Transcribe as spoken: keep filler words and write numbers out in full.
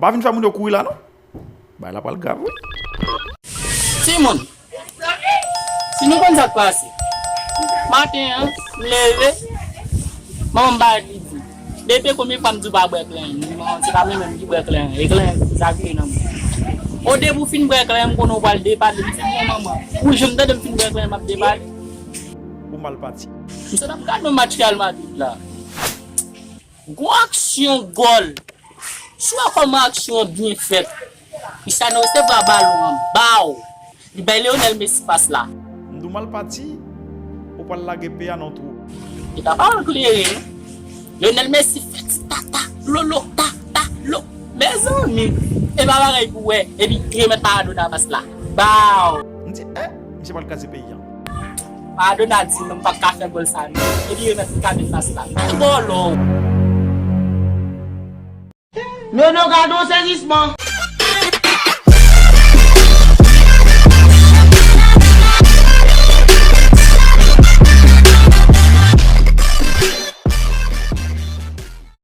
Pa vin fè moun yo kouri la non. Bagay la pral grav wi. Timoun, si nou konn sa k pase, maten an, m leve, manman m parèt li di, Bebe, konbyen fwa m di w pa bwè kleren? M di, Manman, se pa mwen menm ki bwè kleren, e kleren sa ki nan mwen. O depi w fin bwè kleren, m konnen w pral depale. M di, Bon, manman, ou janm tande m fin bwè kleren, m ap depale? Ou mal pati. M sot ap gade yon match Real Madrid la. Gwo aksyon gòl. Si w wè kòman aksyon an byen fèt, Cristiano resevwa balon an, baw! Li bay Lionel Messi pas la. M di w mal pati, ou pral lage peyi a nan twou. E pa pawòl kleren non. Lionel Messi fè ti tata, lolo, tata, lo. Mezanmi, e pa bagay pou wè. Epi li remèt Maradona pas la. Baw! M di, eh, misye pral kraze peyi a. Maradona di non, m p ap ka fè gòl sa non. Epi remèt Ricardo pas la. Ki bòlò! Nono, gade yon sezisman.